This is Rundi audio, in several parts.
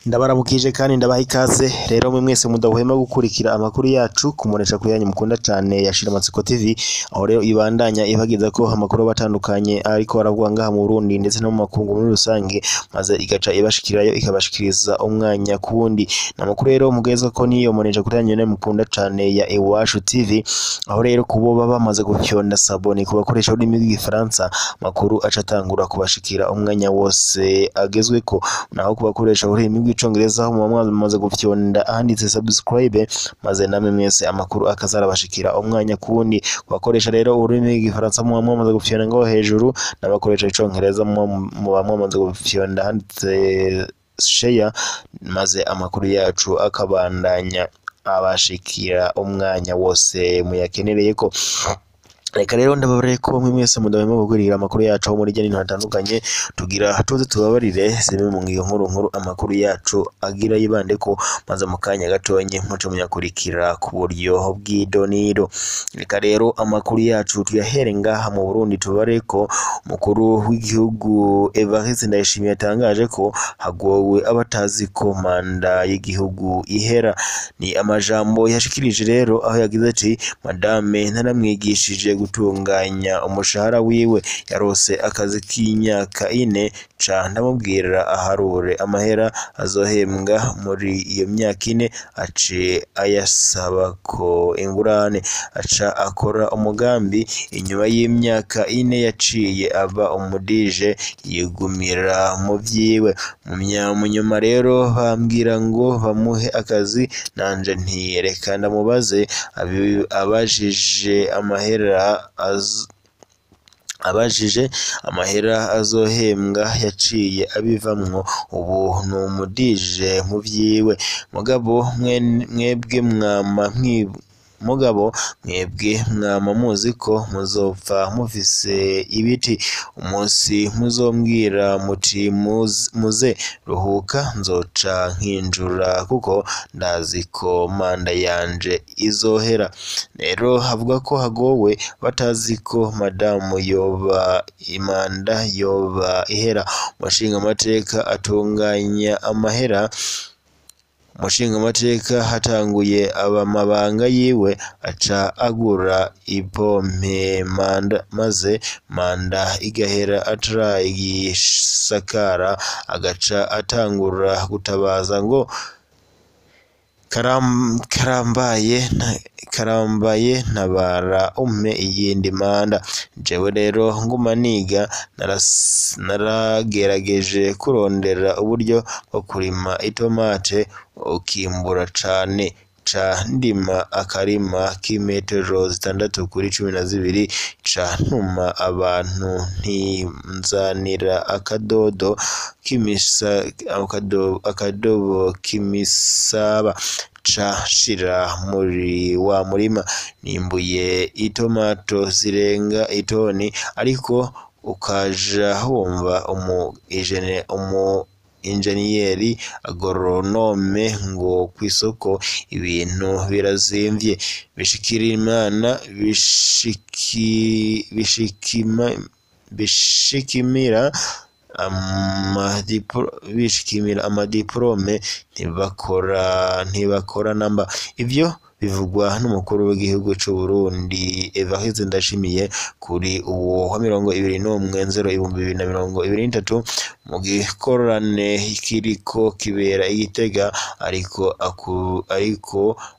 Ndabaramukije kandi ndabaha ikaze rero mwe mwese mudahwema gukurikira amakuru yacu kumuresha ku yanyu mukunda cane ya Shiramatsiko TV, aho rero ibandanya ibageza ko amakuru batandukanye ariko aravugwa ngaha mu Burundi ndetse no mu makungu muri rusange, maze igaca ibashikirayo ikabashikiriza umwanya kuwundi. N'amakuru rero mugezwa ko niyo munesha kuri yanyu mukunda cane ya Iwacu TV, aho rero kubo baba bamaze gufyonda sabone ku bakoresha ururimi rw'igifaransa, makuru aca atangura kubashikira umwanya wose agezweko, naho ku bakoresha ururimi rw'icongereza aho muba mwamaze gufyonda ahanditse subscribe, maze namwe mwese amakuru akazarabashikira umwanya kuwundi. Ku bakoresha rero ururimi rw'igifaransa muba mwamaze gufyonda ngaho hejuru, n'abakoresha icongereza muba mwamaze gufyonda ahanditse share, maze amakuru yacu akabandanya abashikira umwanya wose muyakenereyeko. Reka rero ndababarire ko mwe mwese mudahwema gukurikira amakuru yacu aho muri hirya no hino hatandukanye, tugira tuze tubabarire zimwe mu ngingo nkuru nkuru amakuru yacu agira yibandeko, maze mu kanya gatonye muce munyakurikira ku buryo bw'idonido. Reka rero amakuru yacu tuyahere ngaha mu Burundi, tubare ko umukuru w'igihugu Evariste Ndayishimiye yatangaje ko hagowe abatazi ko manda y'igihugu ihera. Ni amajambo yashikirije rero aho yagize ati: "Madame naramwigishije gutunganya umushahara wiwe, yarose akazi k'imyaka 4, ca ndamubwira aharure amahera azohembwa muri iyo myaka 4, ace ayasaba ko ingurane, aca akora umugambi. Inyuma y'imyaka 4 yaciye aba umudije, yigumira mu vyiwe. Mu nyuma rero bambwira ngo bamuhe akazi, nanje nti reka ndamubaze." Abajije amahera azohembwa yaciye abivamwo, ubu n'umudije mu vyiwe. Mugabo mwebwe mwama muzi ko muzopfa mufise ibiti. Umunsi muzombwira muti muze ruhuka, nzoca nkinjura, kuko ndazi ko manda yanje izohera." Rero avuga ko hagowe batazi ko madamu yoba imanda yoba ihera. Umushingamateka atunganya amahera, umushingamateka hatanguye amabanga yiwe aca agura ipompe, manda maze manda igahera atarayigisakara, agaca atangura gutabaza ngo karambaye ntabara umpe iyindi manda. Jewe rero nguma niga, naragerageje kurondera uburyo bwo kurima itomate ukimbura cane, ca ndima akarima k'imetero 6 kuri 12, ca ntuma abantu nti nzanira akadodo k'imisa, akadobo k'imisaba, ca nshira muri wa murima, nimbuye itomato zirenga itoni. Ariko ukaja wumva umu injeniyeri agoronome ngo kw'isoko ibintu birazimvye, Bishikirimana bishikima bishikimira amadiplome, ntibakora namba. Ivyo bivugwa n'umukuru w'igihugu c'u Burundi Evariste Ndayishimiye kuri uwo wa 21 Nzero 2023 mu gikorane kiriko kibera i Gitega, ariko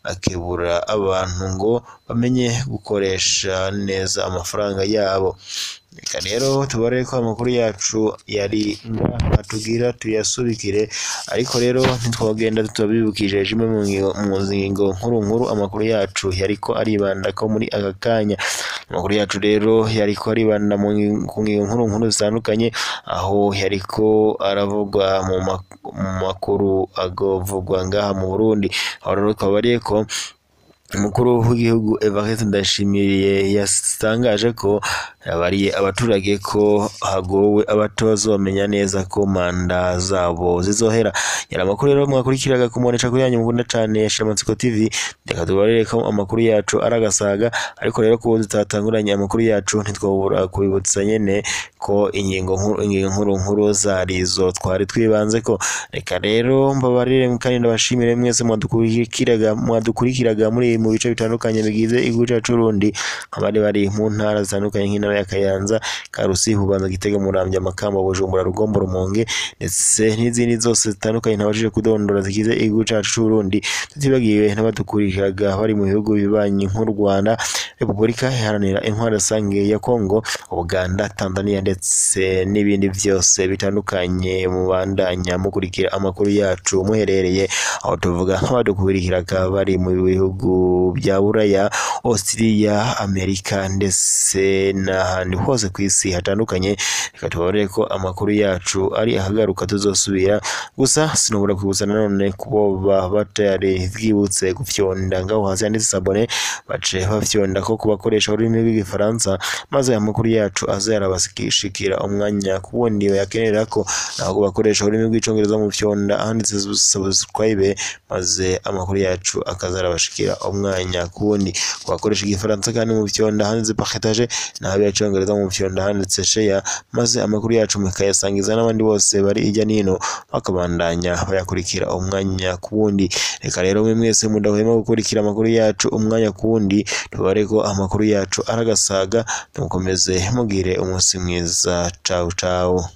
akebura abantu ngo bamenye gukoresha neza amafaranga yabo. Reka rero tubare ko amakuru yacu yari ngaha tugira tuyasubikire, ariko rero ntitwogenda tutabibukije zimwe mu ngingo nkuru nkuru amakuru yacu yariko aribandako muri aka kanya. Amakuru yacu rero yariko aribanda ku ngingo nkuru nkuru zitandukanye, aho yariko aravugwa mu makuru agovugwa ngaha mu Burundi, aho rero twabariye ko Umukuru w'igihugu Evariste Ndayishimiye yatangaje ko yabariye abaturage ko hagowe abatazomenya neza ko manda zabo zizohera. Yari amakuru rero mwakurikiraga ku kuri yanyu mukunda cane ya Shiramatsiko TV. Reka tubarere ko amakuru yacu aragasaga, ariko rero kubo tutatanguranye amakuru yacu ntitwobura kubibutsa nyene ko ingingo nkuru nkuru zarizo twari twibanze ko. Reka rero mbabarire kandi ndabashimire mwese mwadukurikiraga muri mu bice bitandukanye bigize igihugu cyacu c'Uburundi, abari bari mu ntara zitandukanye nk'intara ya Kayanza, Karusi, Bubanza, Gitega, Muramvya, Makamba, Bujumbura, Rugombo, Rumonge ndetse n'izindi zose zitandukanye ntabashije kudondora zigize igihugu cyacu c'Uburundi, tutibagiwe n'abadukurikiraga bari mu bihugu bibanyi nk'u Rwanda, Repubulika Iharanira Intwaro Rusange ya Kongo, Uganda, Tanzania ndetse n'ibindi byose bitandukanye. Mubandanya mukurikira amakuru yacu muherereye aho, tuvuga nk'abadukurikiraga bari mu bihugu bya Buraya, Australia, Amerika ndetse n'ahandi hose ku isi hatandukanye. Reka tubarere ko amakuru yacu ari ahagaruka tuzosubira, gusa sinubura kwibutsa nanone kuboba batari bwibutse gufyonda ngaho hasi handitse s'abonner, bace bafyonda ko kubakoresha ururimi rw'igifaransa, maze amakuru yacu aze arabashikira umwanya ku wundi bayakenera ko. Naho bakoresha ururimi rw'icongereza mu fyonda ahanditse subscribe, maze amakuru yacu akaza arabashikira umwanya ku wundi. Kubakoresha igifaransa kandi mu fyonda handitse partage, naho abicongereza mu fyonda handitse share, maze amakuru yacu mukayasangiza n'abandi bose bari ijya nino bakabandanya bayakurikira umwanya ku wundi. Reka rero mwe mwese mudahwema gukurikira amakuru yacu umwanya ku wundi, tubare ko amakuru yacu aragasaga. Mukomeze mugire umunsi mwiza. Ciao ciao.